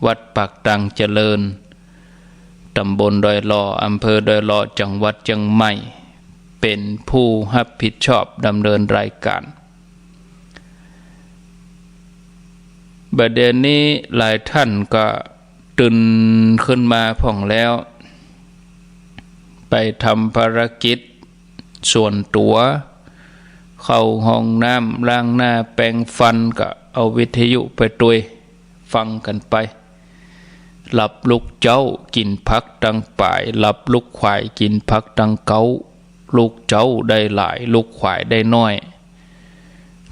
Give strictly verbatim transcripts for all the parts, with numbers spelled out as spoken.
วัดปากตังเจริญ ตำบลดอยหล่อ อำเภอดอยหล่อ จังหวัดเจียงใหม่ เป๋นผู้ฮับผิดชอบดำเนินรายก๋าน บ่าเดี่ยวนี้หลายท่านก็ตื่นขึ้นมาพ่องแล้ว ไปทำภารกิจส่วนตั๋ว เข้าห้องน้ำ ล้างหน้า แปรงฟัน ก็เอาวิทยุไปตวย ฟังกั๋นไป หลับลุกเจ๊า กิ๋นผักตังป๋าย หลับลุกขวาย กิ๋นผักตังเก๊า ลุกเจ๊าได้หลาย ลุกขวายได้น้อย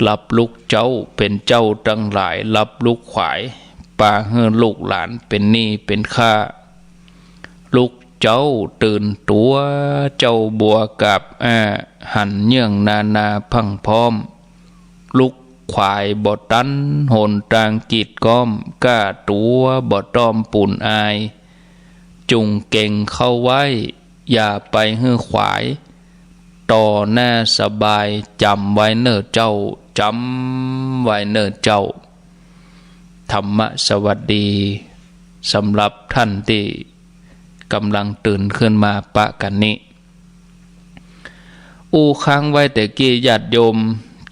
หลับลุกเจ๊า เป๋นเจ้าตังหลาย หลับลุกขวาย ปาหื้อลูกหลานเป๋นหนี้เป๋นค่า ลุกเจ๊าตื่นตั๋ว เจ้าบัวกาบอ้า หันเยื่องนานาพรั่งพร้อม ลุกขวายบ่ตัน หนตางกีดก๊อม ก้าตั๋วบ่ต้อมปูนอาย จุ่งเก็งเข้าไว้ อย่าไปหื้อขวาย ต่อหน้าสบาย จ๋ำไว้เน่อเจ้า จ๋ำไว้เน่อเจ้า ธรรมสวัสดี สำหรับท่านตี้ก่ำลังตื่นขึ้นมาปะกั๋นนี้ อู้ค้างไว้แต่กี้ ญาติโยม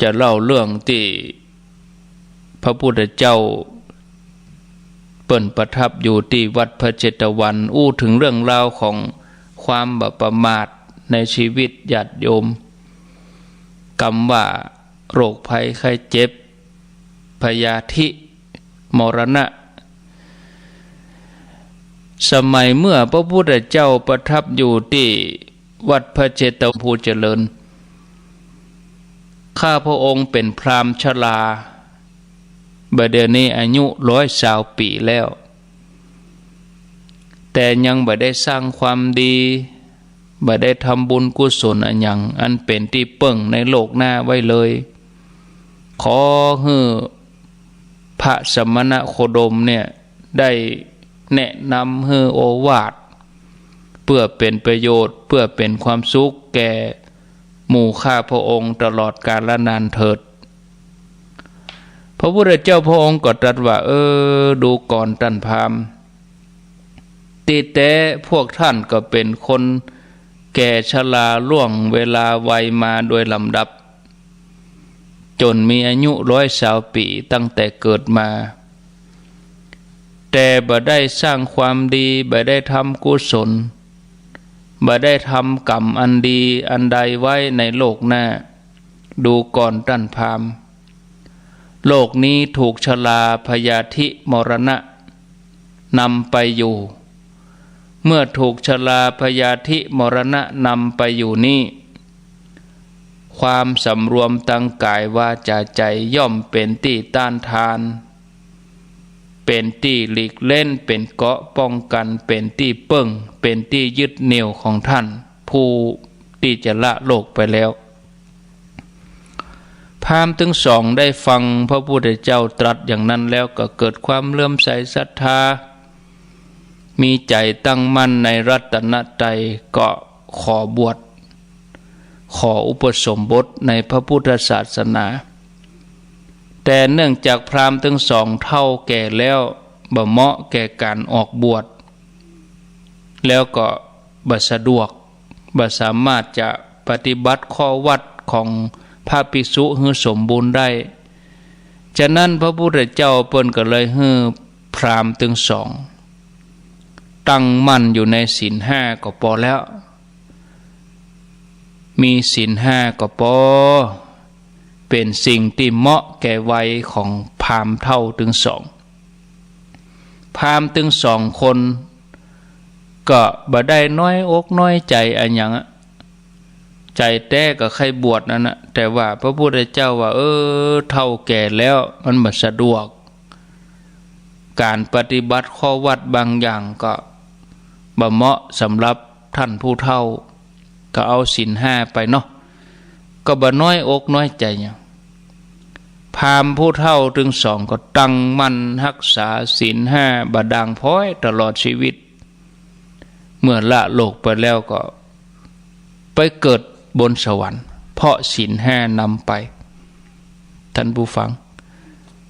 จะเล่าเรื่องตี้พระพุทธเจ้าเปิ้นประทับอยู่ตี้วัดพระเจตวัน อู้เถิงเรื่องราวของความบ่ประมาทในชีวิต ญาติโยม กำว่าโรคภัยไข้เจ็บ พยาธิ มรณะ สมัยเมื่อพระพุทธเจ้าประทับอยู่ตี้วัดพระเจตวัน ผู้เจริญ ข้าพระองค์เป๋นพราหมณ์ชรา บ่าเดี่ยวนี้อายุร้อยซาวปี๋แล้ว แต่ยังบ่ได้สร้างความดี บ่ได้ทำบุญกุศลอะหยัง อันเป๋นตี้เปิ้งในโลกหน้าไว้เลย ขอหื้อพระสมณโคดมเนี่ย ได้แนะนำหื้อโอวาท เปื้อเป๋นประโยชน์ เปื้อเป๋นความสุขแก่หมู่ข้าพระองค์ตลอดกาลนานเถิด พระพุทธเจ้าพระองค์ก็ตรัสว่า เออ ดูก่อนต้านพราหมณ์ ตี้แต๊พวกต้านก็เป๋นคนแก่ชราล่วงเวลาวัยมาโดยลำดับ จ๋นมีอายุร้อยซาวปี๋ตั้งแต่เกิดมา แต่บ่ได้สร้างความดี บ่ได้ทำกุศล บ่ได้ทำกรรมอันดีอันใดไว้ในโลกหน้า ดูก่อนต้านพราหมณ์ โลกนี้ถูกชราพยาธิมรณะนำไปอยู่ เมื่อถูกชราพยาธิมรณะนำไปอยู่นี้ ความสำรวมตางก๋ายวาจ๋าใจ๋ย่อมเป๋นตี้ต้านทาน เป๋นตี้หลีกเล้น เป๋นเกราะป้องกั๋น เป๋นตี้เปิ้ง เป๋นตี้ยึดเหนี่ยวของต้านผู้ตี้จะละโลกไปแล้ว พราหมณ์ตึงสองได้ฟังพระพุทธเจ้าตรัสอย่างนั้นแล้วก็เกิดความเลื่อมใสศรัทธา มีใจ๋ตั้งมั่นในรัตนตรัย ก็ขอบวช ขออุปสมบทในพระพุทธศาสนา แต่เนื่องจากพราหมณ์ตึงสองเฒ่าแก่แล้ว บ่เหมาะแก่ก๋านออกบวช แล้วก็บ่สะดวก บ่สามารถจะปฏิบัติข้อวัตรของพระภิกษุหื้อสมบูรณ์ได้ ฉะนั้นพระพุทธเจ้าเปิ้นก็เลยหื้อพราหมณ์ตึงสองตั้งมั่นอยู่ในศีลห้าก็ปอแล้ว มีศีลห้าก็ปอ เป๋นสิ่งตี้เหมาะแก่วัยของพราหมณ์เฒ่าตึงสอง พราหมณ์ตึงสองคนก็บ่ได้น้อยอกน้อยใจ๋อะหยังอะ ใจ๋แต๊ก็ใค่บวชนั่นนะ แต่ว่าพระพุทธเจ้าว่า เออ เฒ่าแก่แล้วมันบ่สะดวก ก๋านปฏิบัติข้อวัตรบางอย่างก็บ่เหมาะสำหรับต้านผู้เฒ่า ก็เอาศีลห้าไปเนาะ ก็บ่น้อยอกน้อยใจ๋หยัง พราหมณ์ผู้เฒ่าตึงสองก็ตั้งมั่นฮักษาศีลห้าบ่ด่างพร้อยตลอดชีวิต เมื่อละโลกไปแล้วก็ไปเกิดบนสวรรค์ เพราะศีลห้านำไป ท่านผู้ฟัง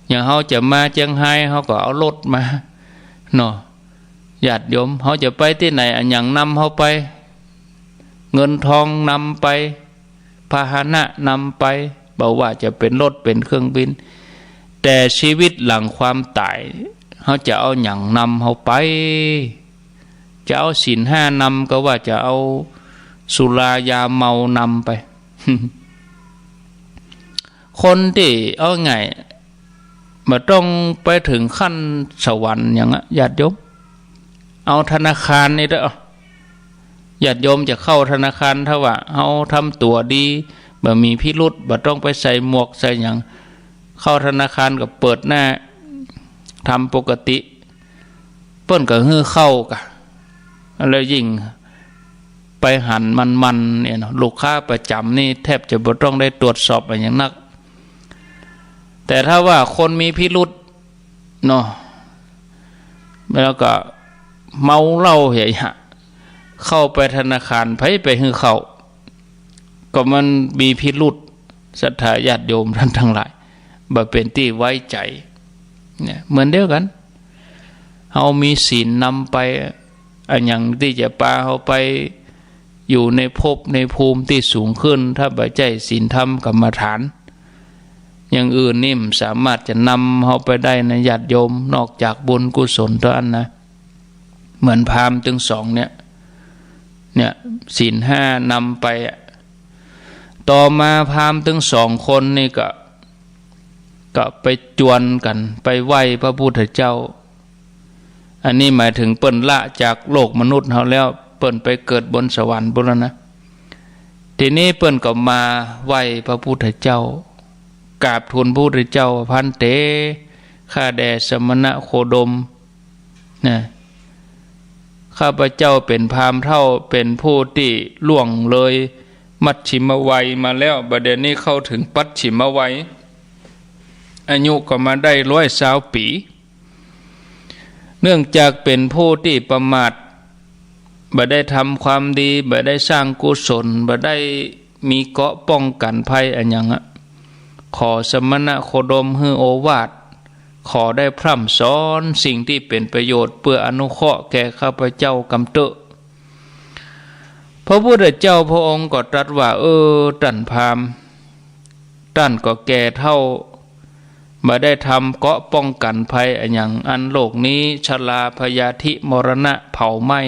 อย่างเฮาจะมาเจียงฮาย เฮาก็เอารถมา เนาะ ญาติโยม เฮาจะไปตี้ไหน อะหยังนำเฮาไป เงินทองนำไป พาหนะนำไป บ่ว่าจะเป๋นรถเป๋นเครื่องบิน แต่ชีวิตหลังความต๋าย เฮาจะเอาหยังนำเฮาไป จะเอาศีลห้านำ ก็ว่าจะเอาสุรายาเมานำไป คนตี้ เอาง่าย บ่ต้องไปเถิงขั้นสวรรค์หยังอะ ญาติโยม เอาธนาคารนี่เต๊อะ ญาติโยมจะเข้าธนาคาร ถ้าว่าเฮาทำตั๋วดี บ่มีพิรุธ บ่ต้องไปใส่หมวกใส่หยัง เข้าธนาคารก็เปิดหน้า ทำปกติ เปิ้นก็หื้อเข้ากะ แล้วยิ่งไปหันมันๆ เนี่ยเนาะ ลูกค้าประจ๋ำนี่แทบจะบ่ต้องได้ตรวจสอบอะหยังนัก แต่ถ้าว่าคนมีพิรุธเนาะ แล้วก็เมาเหล้าเหีย เข้าไปธนาคาร ใผไปหื้อเข้า ก็มันมีพิรุธ ศรัทธาญาติโยมท่านทั้งหลาย บ่เป๋นตี้ไว้ใจ๋ เนี่ย เหมือนเดียวกั๋น เฮามีศีลนำไป อะหยังตี้จะปาเฮาไปอยู่ในภพในภูมิตี้สูงขึ้น ถ้าบ่ใจ้ศีลธรรมกรรมฐาน อย่างอื่นนี่บ่สามารถจะนำเฮาไปได้นะญาติโยม นอกจากบุญกุศลเต้าอั้นนะ เหมือนพราหมณ์ตึงสองเนี่ย เนี่ย ศีลห้านำไปอะ ต่อมาพราหมณ์ตึงสองคนนี่ก็ ก็ไปจวนกั๋น ไปไหว้พระพุทธเจ้า อันนี้หมายถึงเปิ้นละจากโลกมนุษย์เฮาแล้ว เปิ้นไปเกิดบนสวรรค์ปู้นแล้วนะ ทีนี้เปิ้นก็มาไหว้พระพุทธเจ้า กราบทูลพระพุทธเจ้า ภันเต ข้าแด่สมณะโคดม นะ ข้าพเจ้าเป๋นพราหมณ์เฒ่า เป๋นผู้ตี้ล่วงเลยมัชฌิมวัยมาแล้ว บัดเดี๋ยวนี้เข้าเถิงปัจฉิมวัย อายุก็มาได้ร้อยซาวปี๋ เนื่องจากเป๋นผู้ตี้ประมาท บ่ได้ทำความดี บ่ได้สร้างกุศล บ่ได้มีเกราะป้องกั๋นภัยอะหยังอะ ขอสมณะโคดมหื้อโอวาท ขอได้พร่ำสอนสิ่งตี้เป๋นประโยชน์ เปื้ออนุเคราะห์แก่ข้าพเจ้ากำเต๊อะ พระพุทธเจ้าพระองค์ก็ตรัสว่า เออ ต้านพราหมณ์ ต้านก็แก่เฒ่า บ่ได้ทำเกราะป้องกั๋นภัยอะหยัง อันโลกนี้ชราพยาธิมรณะเผาไหม้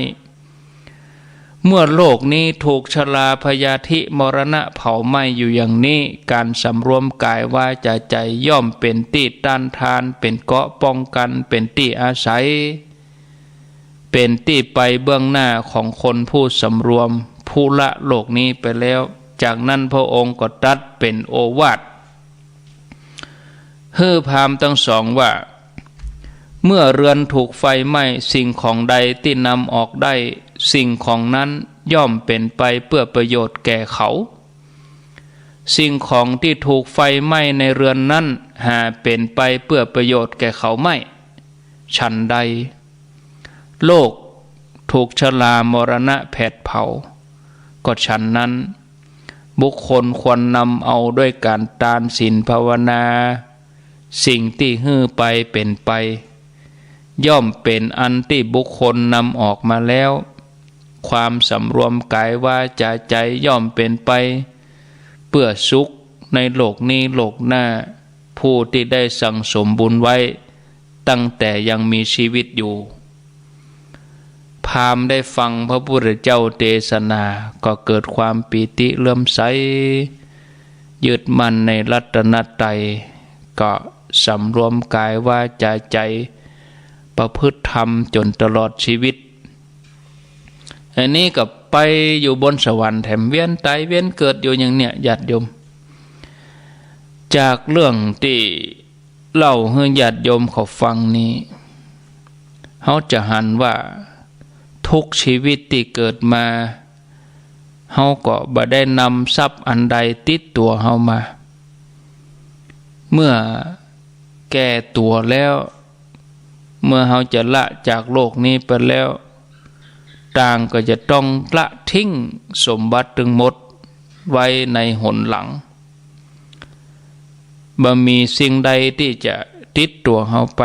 เมื่อโลกนี้ถูกชราพยาธิมรณะเผาไหม้อยู่อย่างนี้ ก๋านสำรวมก๋ายวาจาใจ๋ย่อมเป๋นตี้ต้านทาน เป๋นเกราะป้องกั๋น เป๋นตี้อาศัย เป๋นตี้ไปเบื้องหน้าของคนผู้สำรวม ผู้ละโลกนี้ไปแล้ว จากนั้นพระองค์ก็ตรัสเป๋นโอวาท หื้อพราหมณ์ตึงสองว่า เมื่อเรือนถูกไฟไหม้ สิ่งของใดตี้นำออกได้ สิ่งของนั้นย่อมเป๋นไปเปื้อประโยชน์แก่เขา สิ่งของตี้ถูกไฟไหม้ในเรือนนั้น หาเป๋นไปเปื้อประโยชน์แก่เขาไม่ ฉันใด โลกถูกชรามรณะแผดเผา ก็ฉันนั้น บุคคลควรนำเอาด้วยก๋านตานศีลภาวนา สิ่งตี้หื้อไปเป๋นไป ย่อมเป๋นอันตี้บุคคลนำออกมาแล้ว ความสำรวมก๋ายวาจาใจ๋ย่อมเป๋นไป เปื้อสุขในโลกนี้โลกหน้า ผู้ตี้ได้สั่งสมบุญไว้ ตั้งแต่ยังมีชีวิตอยู่ พราหมณ์ได้ฟังพระพุทธเจ้าเตสนา ก็เกิดความปีติเลื่อมใส ยึดมั่นในรัตนตรัย ก็สำรวมก๋ายวาจาใจ๋ ประพฤติธรรมจ๋นตลอดชีวิต อันนี้ก็ไปอยู่บนสวรรค์แถมเวียนต๋ายเวียนเกิดอยู่อย่างเนี้ย ญาติโยม จากเรื่องตี้ เล่าหื้อญาติโยมเขาฟังนี้ เฮาจะหันว่าทุกชีวิตตี้เกิดมา เฮาก็บ่ได้นำทรัพย์อันใดติดตั๋วเฮามา เมื่อแก่ตั๋วแล้ว เมื่อเฮาจะละจากโลกนี้ไปแล้ว ต่างก็จะต้องละทิ้งสมบัติตึงหมดไว้ในหนหลัง บ่มีสิ่งใดตี้จะติดตั๋วเฮาไป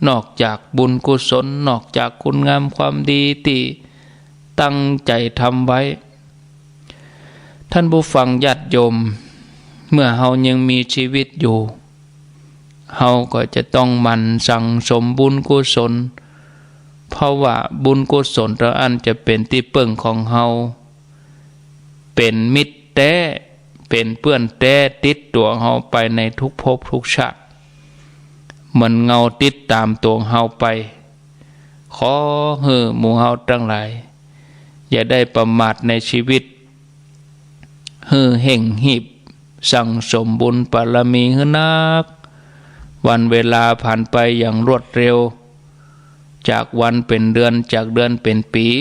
นอกจากบุญกุศล นอกจากคุณงามความดีตี้ตั้งใจ๋ทำไว้ ท่านผู้ฟังญาติโยม เมื่อเฮายังมีชีวิตอยู่ เฮาก็จะต้องหมั่นสั่งสมบุญกุศล เพราะว่าบุญกุศลเต้าอั้นจะเป๋นตี้เปิ้งของเฮา เป๋นมิตรแต๊ เป๋นเปื้อนแต๊ติดตั๋วเฮาไปในทุกภพทุกชาติ เหมือนเงาติดต๋ามตั๋วเฮาไป ขอหื้อหมู่เฮาตังหลาย อย่าได้ประมาทในชีวิต หื้อเฮ่งฮีบสั่งสมบุญบารมีหื้อนัก วันเวลาผ่านไปอย่างรวดเร็ว จากวันเป๋นเดือน จากเดือนเป๋นปี๋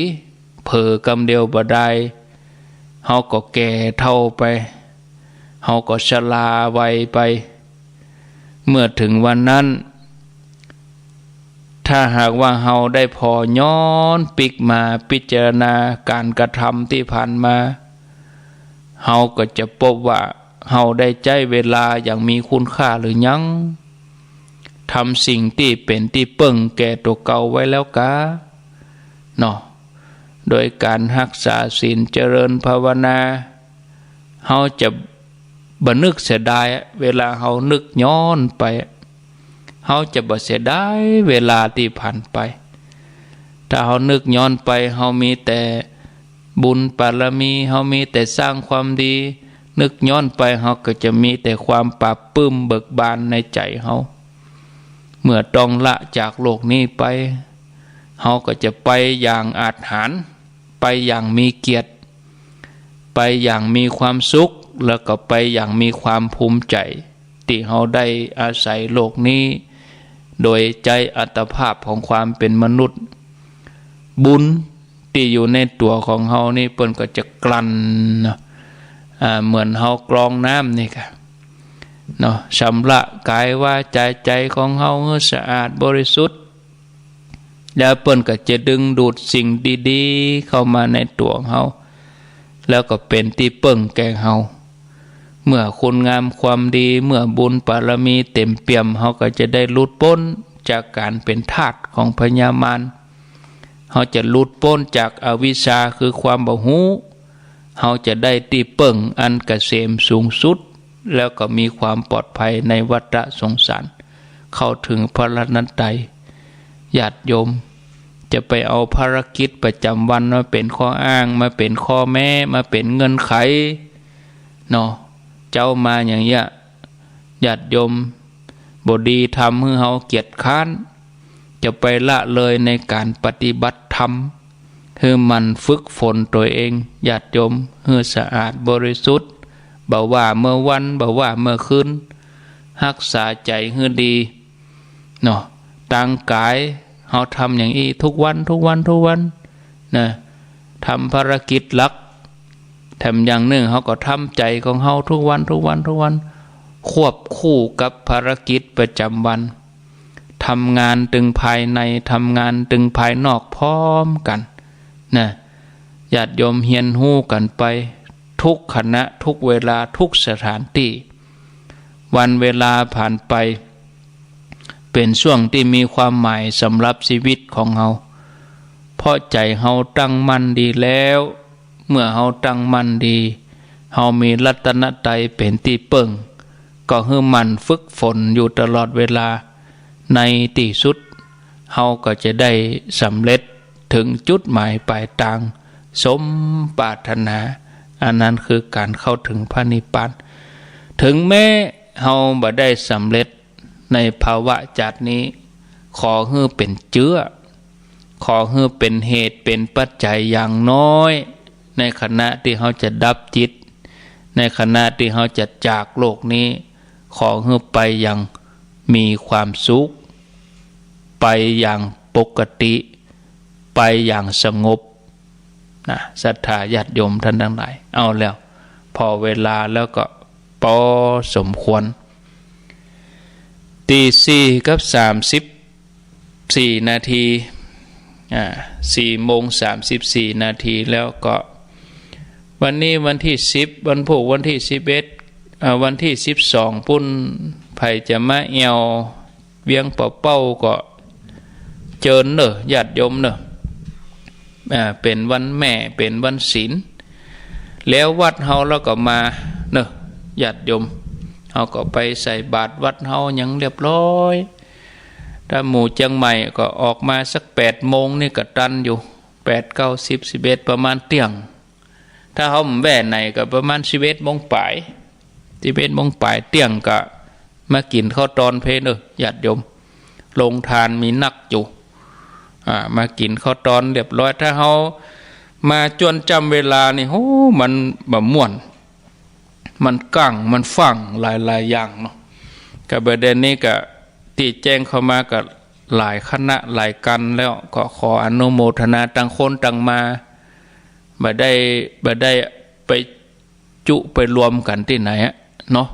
เผลอกำเดียวบ่ดาย เฮาก็แก่เฒ่าไป เฮาก็ชราวัยไป เมื่อเถิงวันนั้น ถ้าหากว่าเฮาได้ผ่อย้อนปิ๊กมาพิจารณาก๋านกระทำตี้ผ่านมา เฮาก็จะปบว่าเฮาได้ใจ๊เวลาอย่างมีคุณค่าหรือยัง ทำสิ่งตี้เป๋นตี้เปิ้งแก่ตั๋วเก่าไว้แล้วกา เนาะ โดยก๋านฮักษาศีลเจริญภาวนา เฮาจะบ่นึกเสียดาย เวลาเฮานึกย้อนไป เฮาจะบ่เสียดายเวลาตี้ผ่านไป ถ้าเฮานึกย้อนไป เฮามีแต่บุญบารมี เฮามีแต่สร้างความดี นึกย้อนไป เฮาก็จะมีแต่ความปลาบปลื้มเบิกบานในใจ๋เฮา เมื่อต้องละจากโลกนี้ไป เฮาก็จะไปอย่างอาถรรพ์ ไปอย่างมีเกียรติ ไปอย่างมีความสุข แล้วก็ไปอย่างมีความภูมิใจ๋ ตี้เฮาได้อาศัยโลกนี้ โดยใจ๊อัตภาพของความเป๋นมนุษย์ บุญตี้อยู่ในตั๋วของเฮานี่เปิ้นก็จะกลั่นเนาะ อ่า เหมือนเฮากรองน้ำนี่กา เนาะ ชำระก๋ายวาจาใจ๋ของเฮาหื้อสะอาดบริสุทธิ์ แล้วเปิ้นก็จะดึงดูดสิ่งดีๆ เข้ามาในตั๋วเฮา แล้วก็เป๋นตี้เปิ้งแก่เฮา เมื่อคุณงามความดี เมื่อบุญบารมีเต๋มเปี่ยม เฮาก็จะได้หลุดป๊นจากก๋านเป๋นทาสของพญามาร เฮาจะหลุดป๊นจากอวิชชาคือความบ่ฮู้ เฮาจะได้ตี้เปิ้งอันเกษมสูงสุด แล้วก็มีความปลอดภัยในวัฏสงสาร เข้าเถิงพระรัตนตรัย ญาติโยม จะไปเอาภารกิจประจ๋ำวันมาเป๋นข้ออ้าง มาเป๋นข้อแม้ มาเป๋นเงื่อนไข เนาะ เจ้ามาอย่างเยียะ ญาติโยม บ่ดี ทำหื้อเฮาเกียจคร้าน จะไปละเลยในก๋านปฏิบัติธรรม หื้อหมั่นฝึกฝนตั๋วเอง ญาติโยม หื้อสะอาดบริสุทธิ์ บ่ว่าเมื่อวัน บ่ว่าเมื่อคืน ฮักษาใจ๋หื้อดี เนาะ ตางก๋าย เฮาทำอย่างอี้ทุกวัน ทุกวัน ทุกวัน นะ ทำภารกิจหลัก แถมอย่างนึ่ง เฮาก็ทำใจ๋ของเฮาทุกวัน ทุกวัน ทุกวัน ควบคู่กับภารกิจประจ๋ำวัน ทำงานตึงภายใน ทำงานตึงภายนอกพร้อมกั๋น นะ ญาติโยมเฮียนฮู้กั๋นไป ทุกขณะ ทุกเวลา ทุกสถานตี้ วันเวลาผ่านไป เป๋นช่วงตี้มีความหมายสำหรับชีวิตของเฮา เพราะใจ๋เฮาตั้งมั่นดีแล้ว เมื่อเฮาตั้งมั่นดี เฮามีรัตนตรัยเป๋นตี้เปิ้ง ก็หื้อหมั่นฝึกฝนอยู่ตลอดเวลา ในตี้สุด เฮาก็จะได้สำเร็จเถิงจุดหมายปลายตางสมปรารถนา อันนั้นคือก๋านเข้าเถิงพระนิพพาน เถิงแม้เฮาบ่ได้สำเร็จในภาวะจาตินี้ ขอหื้อเป๋นเจื๊อ ขอหื้อเป๋นเหตุเป๋นปัจจัยอย่างน้อย ในขณะตี้เฮาจะดับจิต ในขณะตี้เฮาจะจากโลกนี้ ขอหื้อไปอย่างมีความสุข ไปอย่างปกติ ไปอย่างสงบ นะ ศรัทธาญาติโยมท่านตังหลาย เอาแล้ว ผ่อเวลาแล้วก็ปอสมควร ตีสี่กับสามสิบสี่นาที อ่า สี่โมงสามสิบสี่นาทีแล้วก็ วันนี้วันตี้สิบ วันพูกวันตี้สิบเอ็ด อ่า วันตี้สิบสองปู้น ใผจะมาแอ่วเวียงป่าเป้าก็ เจิญเน่อ ญาติโยมเน่อ อ่า เป๋นวันแม่ เป๋นวันศีล แล้ววัดเฮาแล้วก็มาเน่อ ญาติโยม เฮาก็ไปใส่บาตรวัดเฮาหยังเรียบร้อย ถ้าหมู่เจียงใหม่ก็ออกมาสักแปดโมงนี่ก็ตันอยู่ แปด เก้า สิบ สิบเอ็ด ประมาณเตี้ยง ถ้าเฮาบ่แว่ไหนก็ประมาณสิบเอ็ดโมงป๋าย สิบเอ็ดโมงป๋ายเตี้ยงก็มากิ๋นข้าวตอนเพลเน่อ ญาติโยม โรงทานมีนักอยู่ อ่า มากิ๋นข้าวตอนเรียบร้อย ถ้าเฮามาจ้วนจ้ำเวลานี่ โห มันบ่ม่วน มันกั้ง มันฟั่ง หลายๆ อย่างเนาะ ก็ประเด็นนี้ก็ตี้แจ้งเข้ามาก็หลายคณะหลายกั๋นแล้ว ก็ขออนุโมทนาต่างคนต่างมา บ่ได้ บ่ได้ไปจุไปรวมกั๋นตี้ไหนอะเนาะ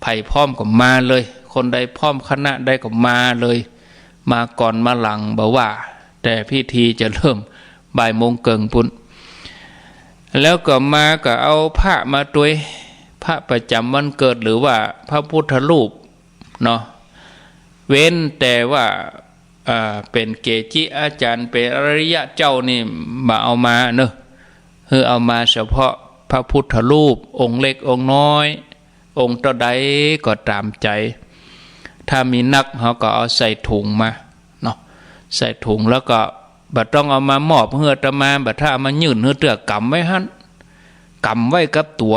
ใผพร้อมก็มาเลย คนใดพร้อมคณะใดก็มาเลย มาก่อนมาหลังบ่ว่า แต่พิธีจะเริ่มบ่ายโมงเกิ่งปู้น แล้วก็มาก็เอาพระมาตวย พระประจ๋ำวันเกิดหรือว่าพระพุทธรูปเนาะ เว้นแต่ว่า อ่า เป๋นเกจิอาจ๋ารย์ เป๋นอริยะเจ้านี่บ่เอามาเน่อ หื้อเอามาเฉพาะพระพุทธรูปองค์เล็กองค์น้อย องค์เต้าใดก็ต๋ามใจ๋ ถ้ามีนักเฮาก็เอาใส่ถุงมาเนาะ ใส่ถุงแล้วก็บ่ต้องเอามามอบหื้ออาตมา บ่ถ้าเอามายื่นหื้อเตื้อ กำไว้หั้น กำไว้กับตั๋ว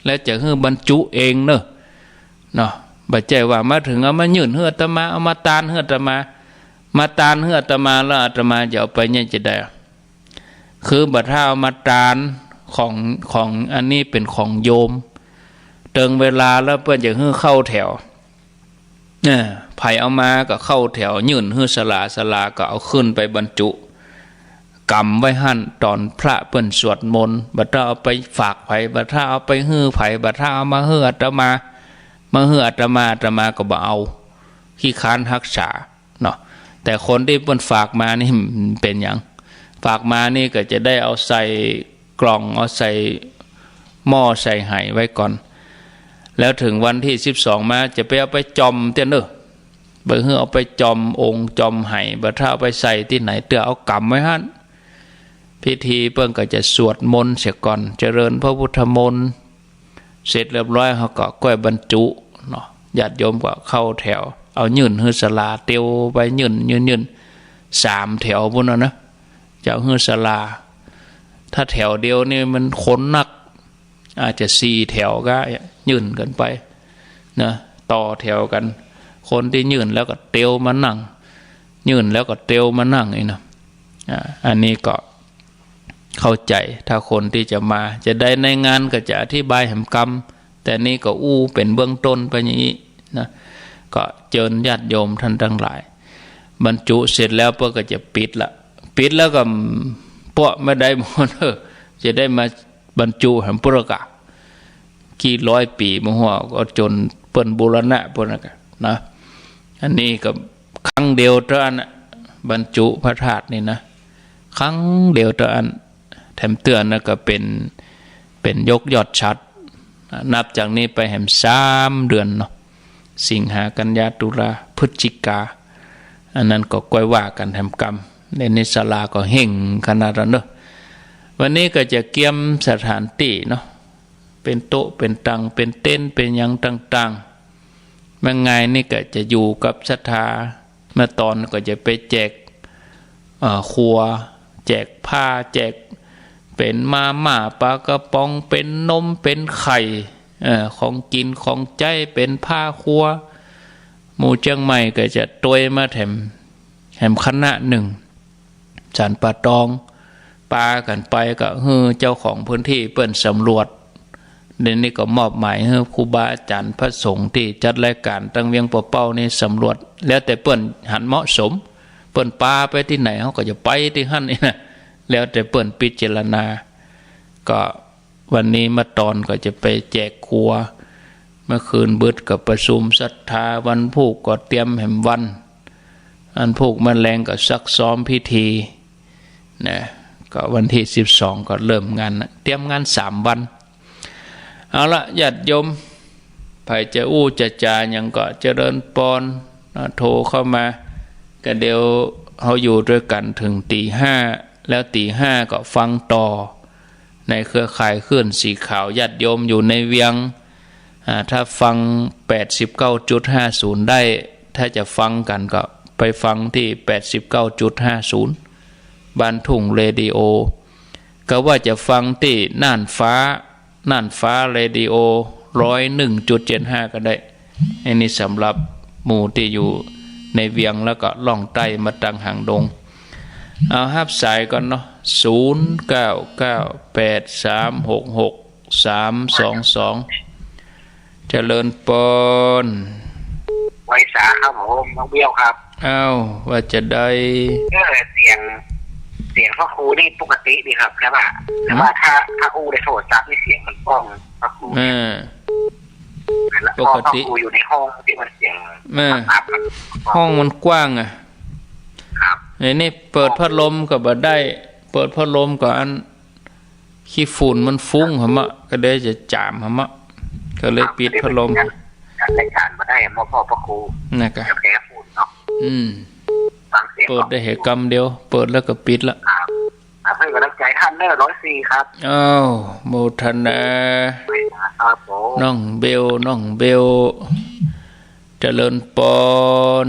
แล้วจะหื้อบรรจุเองเน่อ เนาะ บ่ใจ้ว่ามาเถิงเอามายื่นหื้ออาตมา เอามาตานหื้ออาตมา มาตานหื้ออาตมาแล้วอาตมาจะเอาไปเนี่ยจะได้ คือบ่ถ้าเอามาตานของ ของอันนี้เป๋นของโยม เถิงเวลาแล้วเปิ้นจะหื้อเข้าแถว เออ ใผเอามาก็เข้าแถว ยื่นหื้อศาลา ศาลาก็เอาขึ้นไปบรรจุ กำไว้หั้นต๋อนพระเปิ้นสวดมนต์ บ่ถ้าเอาไปฝากใผ บ่ถ้าเอาไปหื้อใผ บ่ถ้าเอามาหื้ออาตมา มาหื้ออาตมา อาตมาก็บ่เอา ขี้ค้านฮักษาเนาะ แต่คนตี้เปิ้นฝากมานี่เป๋นหยัง ฝากมานี่ก็จะได้เอาใส่กล่อง เอาใส่หม้อใส่ไหไว้ก่อน แล้วเถิงวันตี้สิบสองมาจะไปเอาไปจ่อมเตี้ยเน่อ บ่หื้อเอาไปจ่อมองค์จ่อมไห บ่ถ้าเอาไปใส่ตี้ไหนเตื้อ เอากำไว้หั้น พิธีเปิ้นก็จะสวดมนต์เสียก่อน เจริญพระพุทธมนต์ เสร็จเรียบร้อยเฮาก็ก้อยบรรจุเนาะ ญาติโยมก็เข้าแถว เอายื่นหื้อศาลา เตียวไปยื่น ยื่น ยื่น สามแถวปู้นน่ะนะ จะเอาหื้อศาลา ถ้าแถวเดียวนี่มันคนนัก อาจจะสี่แถวก็ยื่นกั๋นไปนะ ต่อแถวกั๋น คนตี้ยื่นแล้วก็เตียวมานั่ง ยื่นแล้วก็เตียวมานั่งนี่นะ อ่า อันนี้ก็ เข้าใจ๋ ถ้าคนตี้จะมา จะได้ในงานก็จะอธิบายแหมกำ แต่นี่ก็อู้เป๋นเบื้องต้นไปอย่างนี้นะ ก็เจิญญาติโยมท่านตังหลาย บรรจุเสร็จแล้วเปิ้นก็จะปิดละ ปิดแล้วก็ ปะบ่ได้หมด เออ จะได้มาบรรจุแหมปุระกะ กี่ร้อยปี๋บ่ฮู้ ก็จ๋นเปิ้นบูรณะปู้นน่ะนะ อันนี้ก็ครั้งเดียวเต้าอั้นน่ะ บรรจุพระธาตุนี่นะ ครั้งเดียวเต้าอั้น แถมเตื้ออันนั้นก็เป๋น เป๋นยกยอดฉัตร นับจากนี้ไปแหมสามเดือนเนาะ สิงหา กันยา ตุลา พฤศจิกา อันนั้นก็ก้อยว่ากั๋นแหมกำ เดี๋ยวนี้ศาลาก็เฮ่งขนาดนั้นเนาะ วันนี้ก็จะเกียมสถานตี้เนาะ เป๋นโต๊ะ เป๋นตั๋ง เป๋นเต็นท์ เป๋นหยังต่างๆ แม่งายนี่ก็จะอยู่กับศรัทธา เมื่อตอนก็จะไปแจก เอ่อ ครัว แจกผ้า แจก เป๋นมาม่า ปลากระป๋อง เป๋นนม เป๋นไข่ เอ่อ ของกิ๋นของใจ๊ เป๋นผ้าครัว หมู่เจียงใหม่ก็จะตวยมาแถม แถมคณะนึ่ง สันป่าตอง ปากั๋นไปก็หื้อเจ้าของพื้นตี้เปิ้นสำรวจ เดี๋ยวนี้ก็มอบหมายหื้อครูบาอาจ๋ารย์พระสงฆ์ตี้จัดรายก๋านตังเวียงปอเป้านี่สำรวจ แล้วแต่เปิ้นหันเหมาะสม เปิ้นปาไปตี้ไหนเฮาก็จะไปตี้หั้นนี่นะ แล้วแต่เปิ้นพิจารณา ก็วันนี้เมื่อตอนก็จะไปแจกครัว เมื่อคืนบึดก็ประชุมศรัทธา วันพูกก็เตรียมแหมวัน อันพูกมื้อแลงก็ซักซ้อมพิธี นะ ก็วันตี้สิบสองก็เริ่มงานนะ เตรียมงานสามวัน เอาละ ญาติโยม ใผจะอู้จะจ๋าหยังก็เจริญปอนนะ โทรเข้ามา ก็เดี๋ยว เฮาอยู่ตวยกั๋นเถิงตี๋ห้า แล้วตี๋ห้าก็ฟังต่อ ในเครือข่ายคลื่นสีขาว ญาติโยมอยู่ในเวียง อ่า ถ้าฟัง แปดสิบเก้าจุดห้าศูนย์ ได้ ถ้าจะฟังกั๋นก็ไปฟังตี้ แปดสิบเก้าจุดห้าศูนย์ บ้านทุ่งเรดิโอ ก็ว่าจะฟังตี้น่านฟ้า น่านฟ้าเรดิโอ ร้อยหนึ่งจุดเจ็ดห้า ก็ได้ อันนี้สำหรับหมู่ตี้อยู่ในเวียงแล้วก็ล่องใต้มาตังหางดง เอาฮับสายก่อนเนาะ ศูนย์เก้าเก้าแปดสามหกหกสามสองสอง เจริญปอน ไหว้สาครับผม น้องเบี้ยวครับ อ้าว ว่าจะได้ เออ เสียง เสียงพระครูนี่ปกติดีครับ แต่ว่า แต่ว่าถ้า ถ้าอู้ในโทรศัพท์นี่เสียงมันก้อง พระครู เออ แล้ว ปกติ พระครูอยู่ในห้องที่มันเสียง เออ ต่ำๆ ห้องมันกว้างอะ ครับ ไอ้นี่เปิดพัดลมก็บ่ได้ เปิดพัดลมก็อัน ขี้ฝุ่นมันฟุ้งหะมะ ก็เลยจะจ๋ามหะมะ ก็เลยปิดพัดลม รายการมาได้ มอบพ่อพระครู นะกะ จะแพ้ฝุ่นเนาะ อืม ฟังเสียง เปิดได้แหกำเดียว เปิดแล้วก็ปิดละ ครับ ครับ ให้กำลังใจท่านเนอะ ร้อยสี่ ครับ อ้าว โมทนา ครับผม น้องเบล น้องเบล เจริญปอน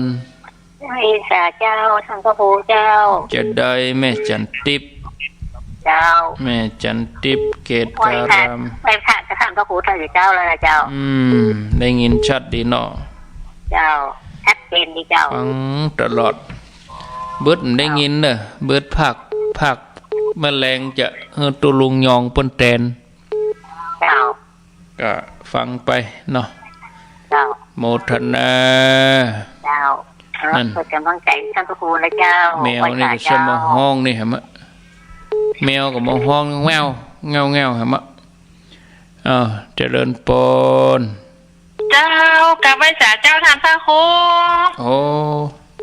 ไหว้สาเจ้า ท่านพระครูเจ้า จะได้แม่จันทิพย์ เจ้า แม่จันทิพย์ เกตการาม ไหว้พระ ไหว้พระกับท่านพระครูเจ้าอยู่เจ้าแล้วนะเจ้า อืม ได้ยินชัดดีเนาะ เจ้า ชัดเจนดีเจ้า ฟังตลอด เบิดได้ยินเนอะ เบิดภาค ภาคแมลงจะ เออ ตุลุงยองเปิ้นแตน เจ้า ก็ฟังไปเนาะ เจ้า โมทนา เจ้า นั่น เปิดกำลังใจท่านพระครูนะเจ้า แมวนี่ก็ ไหว้สาเจ้า จะมาฮ้องนี่หะมะ แมวก็มาฮ้องแง่ว แง่ว แง่วหะมะ อ้าว เจริญปอน เจ้า กราบไหว้สาเจ้าท่านพระครู โอ้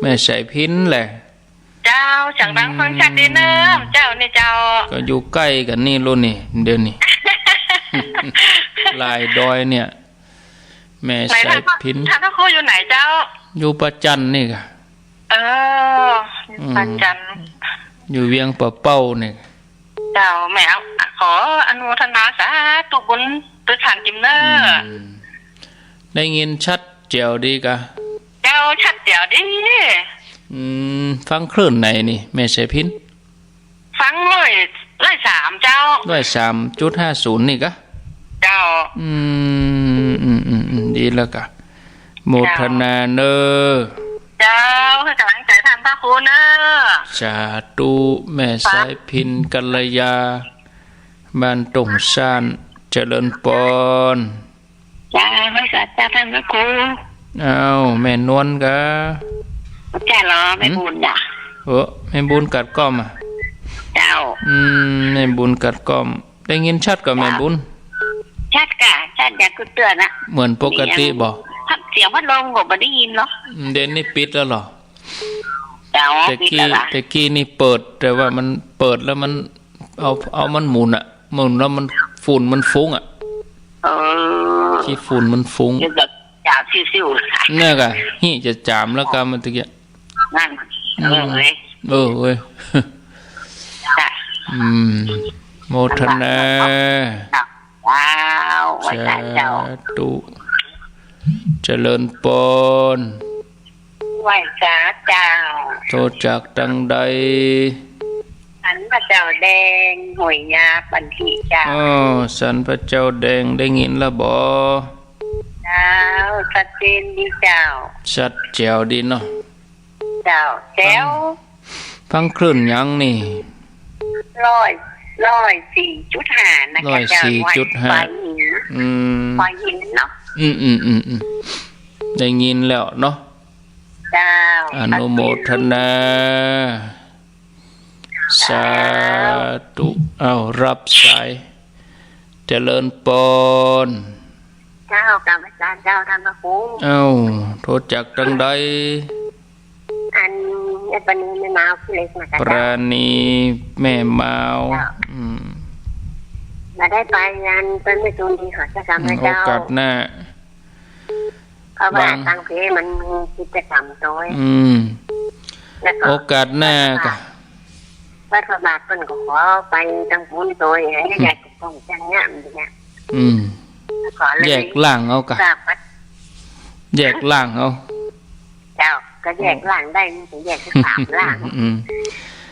แม่สายพิณแหละ เจ้า เสียงดังฟังชัดดีเนอะ อืม เจ้านี่เจ้า ก็อยู่ใก้กั๋นนี่ลูกนี่ เดี๋ยวนี้ ลายดอยเนี่ย แม่สายพิณ ไหนท่านพระ ท่านพระครูอยู่ไหนเจ้า อยู่ประจันนี่กะ เออ อืม ประจัน อยู่เวียงป่าเป้านี่ เจ้า แม่เอา ขออนุโมทนาสาธุบุญด้วยท่านจิมเนอะ อืม ได้ยินชัดแจ๋วดีกะ เจ้า ชัดแจ๋วดี อืม ฟังคลื่นไหนนี่ แม่สายพิณ ฟังร้อย ร้อยสามเจ้า ร้อยสามจุดห้าศูนย์นี่กะ เจ้า อืม อืม อืม อืม ดีแล้วกะ โมทนาเนอะ เจ้า ให้กำลังใจท่านพระครูเนอะ สาธุ แม่สายพิณ กัลยา บ้านตงซ่าน เจริญปอน เจ้า ไหว้สาเจ้าท่านพระครู อ้าว แม่นวลกะ เจ้าเหรอ แม่บุญจ้ะ เออ แม่บุญกัดก้อมอะ เจ้า อืม แม่บุญกัดก้อม ได้ยินชัดก่อแม่บุญ ชัดกะ ชัดอย่างกึ๊ดเตื้อนอะ เหมือนปกติบ่ พัด เสียงพัดลมก็บ่ได้ยินเนาะ อืม เดี๋ยวนี้ปิดแล้วเหรอ เจ้า แต่กี้ ปิดแล้วล่ะ แต่กี้นี่เปิด แต่ว่ามันเปิดแล้วมัน เอา เอามันหมุนอะ หมุนแล้วมัน ฝุ่นมันฟุ้งอะ เออ ขี้ฝุ่นมันฟุ้ง เดี๋ยวก็จ๋ามซิ่วๆ เนี่ยกะ หิจะจ๋ามแล้วกะมันตะกี้ นั่น อืม เออเว้ย เออเว้ย จ้ะ อืม โมทนา เจ้า ไหว้สาเจ้า สาธุ เจริญปอน ไหว้สาเจ้า โทรจากตังใด สันพระเจ้าแดง ห้วยยาปันติเจ้า อ้อ สันพระเจ้าแดง ได้ยินแล้วบ่ เจ้า ชัดเจนดีเจ้า ชัดแจ๋วดีเนาะ เจ้า แจ๋ว ฟัง ฟังคลื่นหยังนี่ ร้อย ร้อยสี่จุดห้า นะคะ ร้อยสี่จุดห้า เจ้า ควายหิน อืม ควายหินเนาะ อืม อืม อืม อืม ได้ยินแล้วเนาะ เจ้า อนุโมทนา สาธุ อ้าว รับสาย เจริญปอน เจ้า กราบอาจารย์เจ้า ท่านพระครู อ้าว โทรจากตังใด อัน แม่ปราณีแม่มาว ผู้เล็กนะคะ ปราณีแม่มาว เจ้า อืม มาได้ไปงานเปิ้นไม่ตูนดีขอเจ้ากรรมนะเจ้า โอกาสหน้า เพราะว่า บาง ต่างประเทศมันมีกิจกรรมโตย อืม แล้วก็ โอกาสหน้าก็ วัดพระบาทเปิ้นก็ขอไปตางปูนโตย อืม ญาติโยมจังเนี้ย อืม ขอเลย แยกร่างเอากะ กราบวัด แยกร่างเอา เจ้า ก็แยกร่างได้ มันจะแยกแค่สามร่าง อืม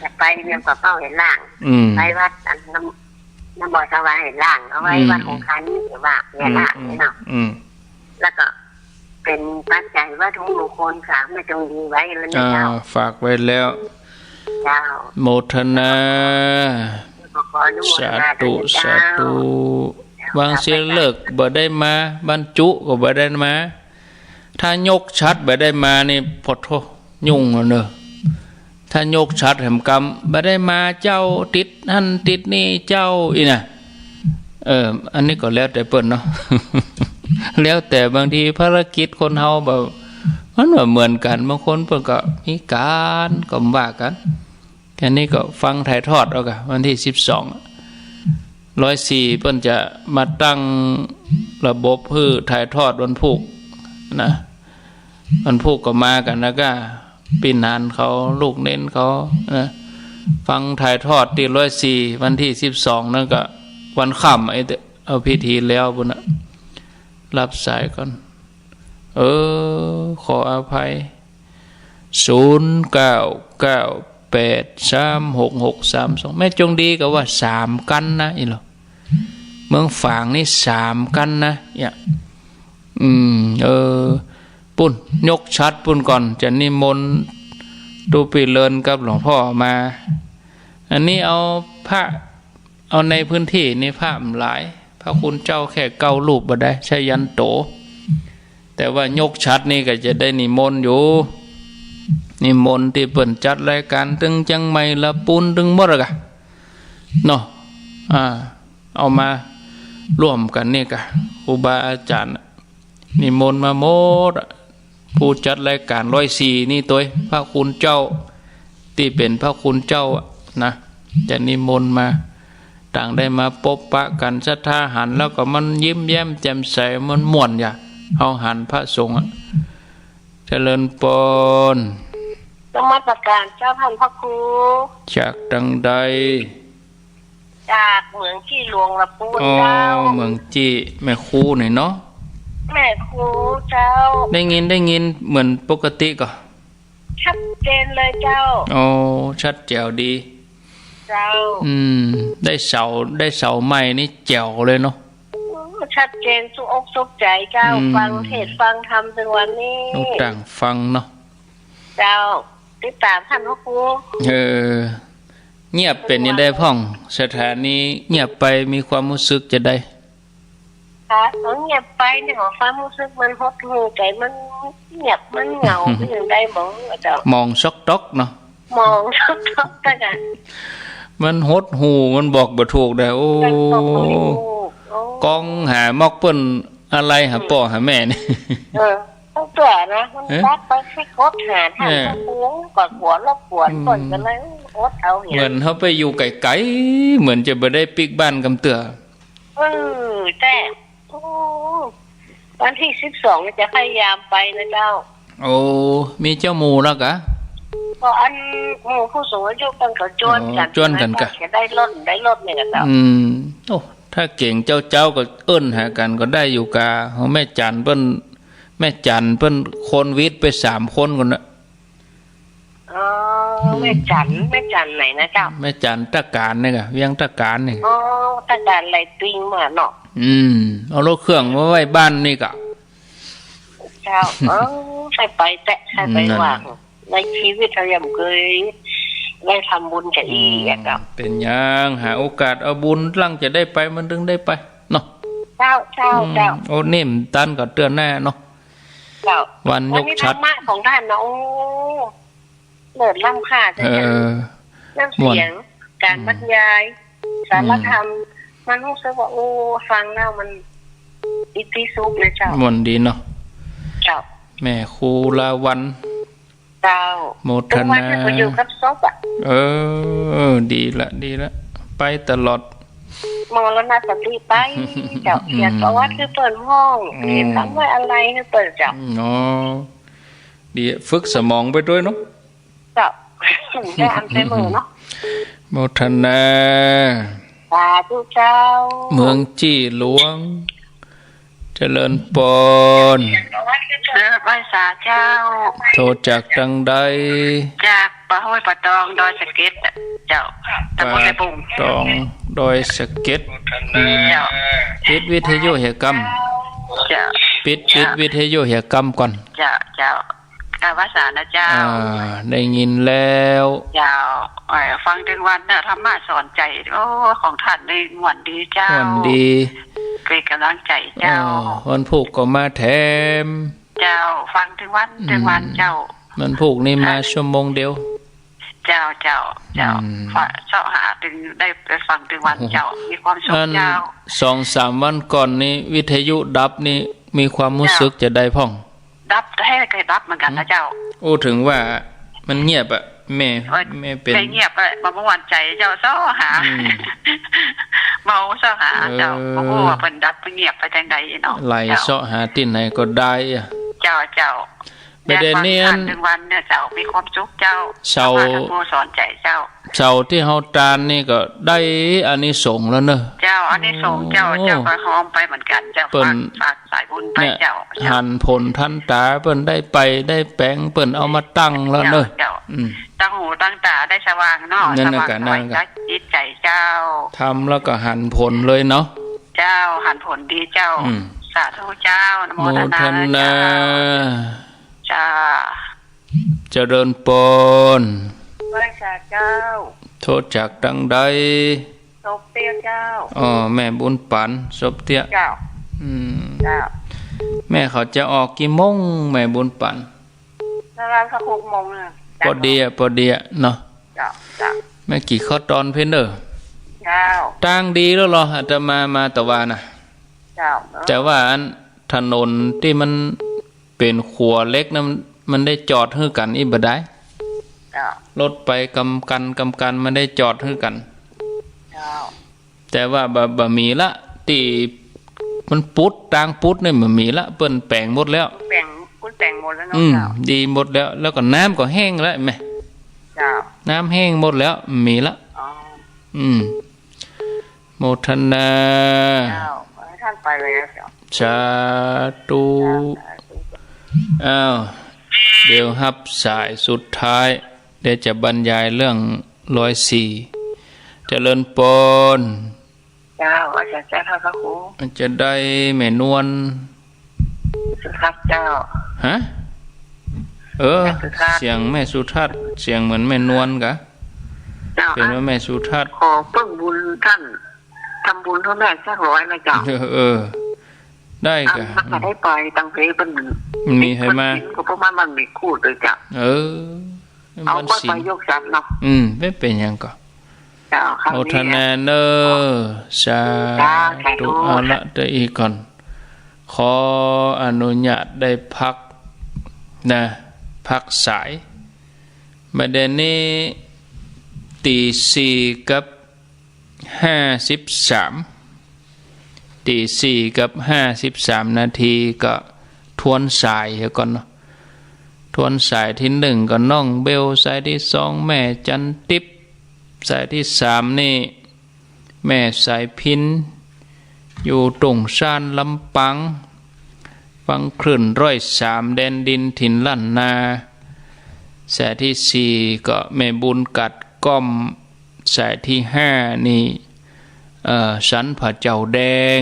จะไปเดียวก็เป้าเห็นร่าง อืม ไปวัดอันน้ำ น้ำบ่อสว่างเห็นร่าง เอาไว้ อืม วัดของคันนี่เห็นร่าง เนี่ยร่าง อืม เนี่ยเนาะ อืม แล้วก็ เป๋นปัจจัยวัตถุมงคลฝากแม่จงดีไว้แล้วนะเจ้า อ่า ฝากไว้แล้ว เจ้า โมทนา ขออนุโมทนา สาธุ ด้วยนะเจ้า สาธุ เจ้า วางเสียเลิกบ่ได้มา บรรจุก็บ่ได้มา ถ้ายกฉัตรบ่ได้มานี่ โผโธ่ ยุ่งแล้วเนอะ ถ้ายกฉัตรแหมกำ บ่ได้มาเจ้า ติดหั้นติดนี่เจ้า อี้น่ะ เออ อันนี้ก็แล้วแต่เปิ้นเนาะ แล้วแต่ บางทีภารกิจคนเฮาแบบ มันบ่เหมือนกั๋น บางคนเปิ้นก็มีก๋าน ก็บ่ว่ากั๋น อันนี้ก็ฟังถ่ายทอดเอากะ วันตี้สิบสอง ร้อยสี่ เปิ้นจะมาตั้งระบบหื้อถ่ายทอดวันพูกนะ วันพูกก็มากั๋น แล้วก็ปี้หนานเขา ลูกเณรเขานะ ฟังถ่ายทอดตี้ร้อยสี่ วันตี้สิบสอง นั้นก็วันค่ำ ไอ้ เอาพิธีแล้วปู้นน่ะ รับสายก่อน เออ ขออภัย ศูนย์เก้าเก้าแปดสามหกหกสามสอง แม่จงดีก็ว่าสามกั๋นนะ อี้เหรอ เมืองฝางนี่สามกั๋นนะ เนี่ย อืม เออ ปู้น ยกฉัตรปู้นก่อน จะนิมนต์ตุ๊ปี้เลินกับหลวงพ่อมา อันนี้เอาพระ เอาในพื้นตี้นี่พระบ่หลาย พระคุณเจ้าแค่เก้ารูปบ่ได้ ใช้ยันโต แต่ว่ายกฉัตรนี่ก็จะได้นิมนต์อยู่ นิมนต์ตี้เปิ้นจัดรายก๋าน ตึงเจียงใหม่ ละปูน ตึงหมดอะกะ เนาะ อ่า เอามาร่วมกั๋นนี่กะ ครูบาอาจ๋ารย์ นิมนต์มาหมดอะ ผู้จัดรายก๋านร้อยสี่นี่ตวย พระคุณเจ้า ตี้เป๋นพระคุณเจ้าอะนะ จะนิมนต์มา ต่างได้มาปบปะกั๋น ศรัทธาหันแล้วก็มันยิ้มแย้มแจ่มใส มันม่วนอย่า เฮาหันพระสงฆ์อะ เจริญปอน นมัสก๋านเจ้าต้านพระครู จากตางใด จากเหมืองจี้หลวงละปูน อ๋อ เจ้า เหมืองจี้ แม่ครูหน่อยเนาะ แม่ครูเจ้า ได้ยิน ได้ยินเหมือนปกติก่อ ชัดเจนเลยเจ้า อ๋อ ชัดแจ๋วดี เจ้า อืม ได้เสา ได้เสาใหม่นี่แจ๋วเลยเนาะ อืม ชัดเจนสุขอกสุขใจ๋เจ้า อืม ฟังเทศน์ฟังธรรมตึงวันนี้ ลูกต่างฟังเนาะ เจ้า ติดต๋ามต้านพระครู เออ เงียบเป๋นจะใดพ่อง สถานีเงียบไปมีความฮู้สึกจะใด ค่ะ เออ เงียบไปนี่ ความฮู้สึกมันหดหู่ ใจ๋มันเงียบ มันเหงา เป็นจะใดบ่ฮู้เจ้า หมองซอกต๊อกเนาะ หมองซอกต๊อก มันหดหู่ มันบอกบ่ถูกได้ โอ้ มันบอกบ่ถูก โอ้ ก้องหาม็อกเปิ้น อะไรหาป้อหาแม่นี่ เออ ต้องเตื้อนะ มัน เอ๊ะ ตักไปสิกดหาต้าน เออ พระครูก็กั๋วรบกวน อืม เปิ้นก็เลยอดเอาเนี่ย เหมือนเฮาไปอยู่ไก๋ๆ เหมือนจะบ่ได้ปิ๊กบ้านกำเตื้อ เออ แต่ โอ้ วันตี้สิบสองนี่จะพยายามไปนะเจ้า โอ้ มีเจ้าหมู่แล้วกะ ก็อันหมู่ผู้สูงอายุเปิ้นก็จวนกั๋น อ๋อ จวนกั๋นกะ จะได้รถ ได้รถเนี่ยกะเจ้า อืม โอ้ ถ้าเก๋งเจ๊าๆ ก็เอิ้นหากั๋นก็ได้อยู่กา ของแม่จันเปิ้น แม่จันเปิ้นคนวิทย์ไปสามคนก่อนนะ อ๋อ อืม แม่จัน แม่จันไหนนะเจ้า แม่จันตะก๋านนี่กะ เวียงตะก๋านนี่ อ๋อ ตะก๋านไหลติงมาเนาะ อืม เอารถเครื่องมาไว้บ้านนี่กะ เจ้า เออ ใค่ไปแต๊ ใค่ไป อืม นั่น ว่า ในชีวิตเฮายังบ่เกยได้ทำบุญจะอี้อะเจ้า อืม เป๋นหยัง หาโอกาสเอาบุญ หลังจะได้ไป มันตึงได้ไปเนาะ เจ้า เจ้า อืม เจ้า โอ้ นี่มันตันก็เตื้อแน่เนาะ เจ้า วันยกฉัตร วันนี้ธรรมะของต้านนะ โอ้ เลิศล้ำค่าเจ้า เออ น้ำเสียง ม่วน ก๋าน อืม บรรยาย สารธรรม อืม มันฮู้สึกว่า โอ้ ฟังแล้วมันอิติสุขเลยเจ้า ม่วนดีเนาะ เจ้า แม่ครูลาวัณ เจ้า โมทนา ตึงวันนี้ก็อยู่กับศพอะ เออ ดีละ ดีละ ไปตลอด มรณสติไป เจ้า อืม เขียนประวัติหื้อเปิ้นพ่อง อืม เขียนคำไว้อาลัยหื้อเปิ้นเจ้า อืม อ๋อ ดี ฝึกสมองไปตวยเนาะ เจ้า ได้อันเสมอเนาะ โมทนา สาธุเจ้า เมืองจี้หลวง เจริญปอน เออ ไหว้สาเจ้า โทรจากตังใด จากป่าห้วยป่าตอง ดอยสะเก็ด เจ้า ตำบลในบุง ป่าตอง ดอยสะเก็ด อืม เจ้า ปิดวิทยุเหียกำ เจ้า ปิด เจ้า ปิดวิทยุเหียกำก่อน เจ้า เจ้า กราบไหว้สานะเจ้า อ่า ได้ยินแล้ว เจ้า เอ่อ ฟังตึงวันเนาะ ธรรมะสอนใจ๋ โอ้ ของต้านนี่ม่วนดีเจ้า ม่วนดี เป๋นก๋ำลังใจ๋เจ้า เออ วันพูกก็มาแถม เจ้า ฟังตึงวัน อืม ตึงวันเจ้า วันพูกนี่มา ค่ะ ชั่วโมงเดียว เจ้า เจ้า เจ้า อืม เซาะหาตึงได้ไปฟังตึงวันเจ้า โอ้โห มีความสุข อัน เจ้า สองสามวันก่อนนี่วิทยุดับนี่มีความฮู้สึก เจ้า จะใดพ่อง ดับ แท้ก็ดับเหมือนกั๋นนะเจ้า อืม อู้ เถิงว่ามันเงียบอะ แม่ เออ แม่เป๋น แม่เงียบอะ บ่ม่วนใจ๋เจ้า เซาะหา อืม เมาเซาะหาเจ้า เออ บ่ฮู้ว่าเปิ้นดับเปิ้นเงียบไปจังใดเนาะ ไหล เจ้า เซาะหาตี้ไหนก็ได้อะ เจ้า เจ้า บ่าเดี่ยวนี้ อยากฟังตึงวันเนี่ยเจ้า มีความสุขเจ้า เสาร์ ธรรมะธรรมโมสอนใจ๋เจ้า เสาร์ตี้เฮาตานนี่ก็ได้อานิสงส์แล้วเนาะ เจ้า อานิสงส์เจ้า โอ้ เจ้าก็ฮอมไปเหมือนกั๋นเจ้า เปิ้น ฝาก ฝากสายบุญไป เนี่ย เจ้า เจ้า หันผลทันต๋า เปิ้นได้ไป ได้แป๋ง เปิ้นเอามาตั้งแล้วเนาะ เจ้า เจ้า อืม ตั้งหูตั้งต๋าได้สว่างเนาะ นั่นน่ะ สว่าง กะ สวัย นั่นน่ะ กะ จิตใจ๋เจ้า ทำแล้วก็หันผลเลยเนาะ เจ้า หันผลดีเจ้า อืม สาธุเจ้า อนุโมทนา โมทนา เจ้า เจ้า เจริญปอน ไหว้สาเจ้า โทรจากตังใด สบเตี้ยเจ้า อ๋อ แม่บุญปั๋น สบเตี้ย เจ้า อืม เจ้า แม่เขาจะออกกี่โมง แม่บุญปั๋น ประมาณสักหกโมงน่ะ ปอดีอะ ปอดีอะเนาะ เจ้า เจ้า แม่กี่ข้อตอนเพ้นเด้อ เจ้า ตางดีแล้วเหรอ อาตมามาตะวาน่ะ เจ้า แต่ว่าอันถนนตี้มันเป๋นขัวเหล็กนะ มัน มันได้จอดหื้อกั๋นอี้บ่ดาย เจ้า รถไปกำกั๋น กำกั๋น มันได้จอดหื้อกั๋น เจ้า แต่ว่าบ่ บ่มีละ ตี้มันปุด ตางปุดนี่บ่มีละ เปิ้นแป๋งหมดแล้ว แป๋ง เปิ้นแป๋งหมดแล้วเนาะ อืม เจ้า ดีหมดแล้ว แล้วก็น้ำก็แห้งแล้ว แม่ เจ้า น้ำแห้งหมดแล้ว บ่มีละ อ๋อ อืม โมทนา เจ้า ให้ต้านไปเลยนะเจ้า สาธุ สาธุ อ้าว เดี๋ยวฮับสายสุดท้าย เดี๋ยวจะบรรยายเรื่องร้อยสี่ เจริญปอน เจ้า อาจารย์เจ้า พระครู จะได้แม่นวล สุทัศน์เจ้า ฮะ เออ สุทัศน์ เสียงแม่สุทัศน์ เสียงเหมือนแม่นวลกะ เจ้า เป๋นว่าแม่สุทัศน์ ขอเปิ้งบุญต้าน ทำบุญหื้อแม่สักร้อยนะเจ้า เออ เออ ได้กะ อ่ะ มันก็ได้ไปตังเพเปิ้น มีใผมา ก็ประมาณมันมีคู่เลยเจ้า เออ เอา วันศีล ไปยกทรัพย์เนาะ อืม ไม่เป๋นหยังก่อ เจ้า ครั้งนี้ โมทนาเน้อ สา สาธุ ธุ เอาละ เดี๋ยวอี้ก่อน ขออนุญาตได้พักนะ พักสาย บ่าเดี่ยวนี้ ตี๋สี่กับห้าสิบสาม ตี๋สี่กับห้าสิบสามนาที ก็ทวนสายเหียก่อนเนาะ ทวนสายตี้หนึ่งก็น้องเบล สายตี้สองแม่จันทิพย์ สายตี้สามนี่แม่สายพิณ อยู่ตุ่งซ่านลำปาง ฟังคลื่นร้อยสามแดนดินถิ่นล้านนา สายตี้สี่ก็แม่บุญกัดก้อม สายตี้ห้านี่ เอ่อ สันผาเจ้าแดง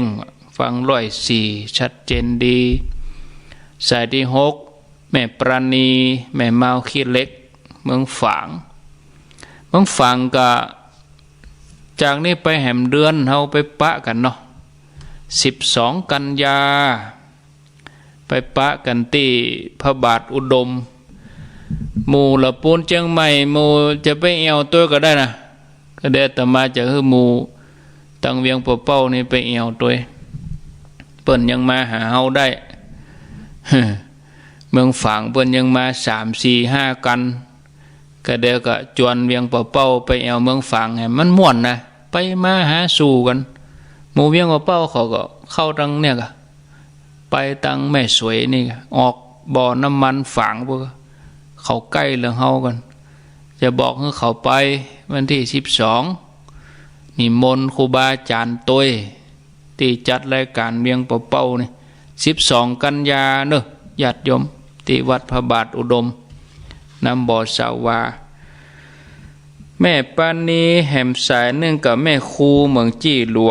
ฟังร้อยสี่ชัดเจนดี สายตี้หก แม่ปราณี แม่มาวขี้เหล็ก เมืองฝาง เมืองฝางก็ จากนี้ไปแหมเดือนเฮาไปปะกั๋นเนาะ สิบสองกันยา ไปปะกั๋นตี้พระบาทอุดม หมู่ละปูนเจียงใหม่ หมู่จะไปแอ่วตวยก็ได้นะ ก็เดี๋ยวอาตมาจะหื้อหมู่ตังเวียงป่าเป้านี่ไปแอ่วตวย เปิ้นยังมาหาเฮาได้ เมืองฝางเปิ้นยังมาสามสี่ห้ากัน ก็เดี๋ยวก็จวนเวียงป่าเป้าไปแอ่วเมืองฝางแหมมันม่วนนะ ไปมาหาสู่กั๋น หมู่เวียงป่าเป้าเขาก็เข้าตังเนี่ยกะ ไปตังแม่สวยนี่กะ ออกบ่อน้ำมันฝางพวก เขาใก้เหลืองเฮากั๋น จะบอกหื้อเขาไป วันตี้สิบสอง นิมนต์ครูบาอาจ๋ารย์ตวย ตี้จัดรายก๋านเวียงป่าเป้านี่ สิบสอง กัญญาเนาะ ญาติโยม ตี้วัดพระบาทอุดม น้ำบ่อสาวา แม่ปานีแหมสายนึ่งกับแม่ครูเหมืองจี้หลวง